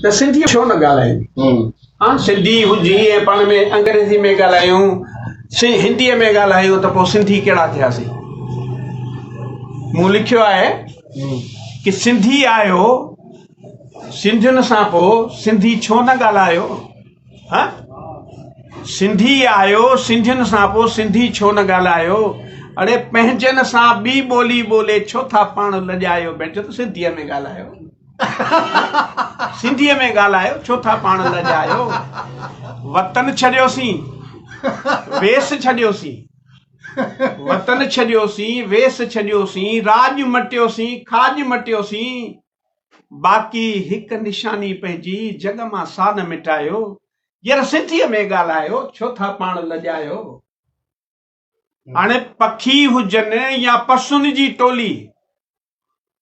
ته سنڌي ڇو نه ڳالهايون؟ ها سنڌي هجي ۽ پاڻ ۾ انگريزي ۾ ڳالهايون هنديء ۾ ڳالهايون ته پوء سنڌي ڪهڙا ٿياسين؟ مون لکيو آهي ڪي سنڌي آهيو سنڌين سان پوء سنڌي ڇو نه ڳالهايو؟ ها سنڌي آهيو سنڌين سان پوء سنڌي ڇو نه ڳالهايو؟ اڙي پنهنجن سان ٻي ٻولي ٻولي ڇو ٿا پاڻ لڄايو؟ ڀينچو ته سنڌيء ۾ ڳالهايو. سنڌيء ۾ ڳالهايو ڇو ٿا پاڻ لڄايو؟ وطن ڇڏيوسين ويس ڇڏيوسين وطن ڇڏيوسين ويس ڇڏيوسين راڄ مٽيوسين کاڄ مٽيوسين باقي هڪ نشاني پنهنجي جڳ مان سا نه مٽايو ير سنڌيء ۾ ڳالهايو ڇو ٿا پاڻ لڄايو؟ هاڻي پکي هجن يا پسن جي ٽولي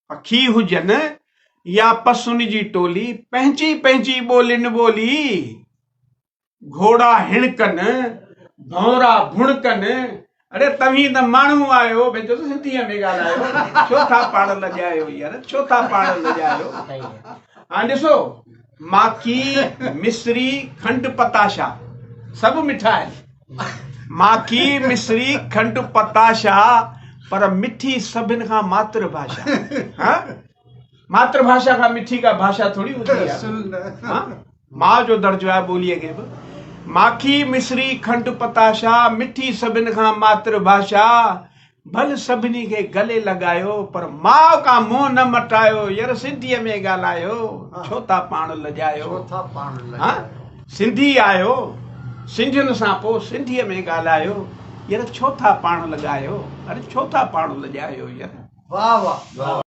پکي هجن يا پسن جي ٽولي، پنهنجي پنهنجي ٻولين ٻولي، گهوڙا هڻڪن، ڀونرا ڀڻڪن، اڙي توهين ته ماڻهو آهيو، ڀينچو ته سنڌيء ۾ ڳالهايو، ڇو ٿا پاڻ لڄايو يار، ڇو ٿا پاڻ لڄايو. هاڻ ڏسو، ماکي، مصري، کنڊ پتاشا سڀ مٺا آهن. ماکي، مصري، کنڊ، پتاشا، پر مٺي سڀن کان ماتر ڀاشا. ها؟ ماتر ڀاشا کان مٺي ڪا ڀاشا ٿوري هوندي آهي. ها؟ ماء جو درجو آهي ٻوليء کي به. ماکي، مصري، کنڊ، پتاشا، مٺي سڀن کان ماتر ڀاشا. ڀل سڀني کي گلي لڳايو، پر ماء کان منهن نه مٽايو. ير سنڌيء ۾ ڳالهايو، ڇو ٿا پاڻ لڄايو. ها سنڌي آهيو، سنڌين سان پوء سنڌيء ۾ ڳالهايو. ير ڇو ٿا پاڻ لڳايو، اڙي ڇو ٿا پاڻ لڄايو ير. واهه واهه.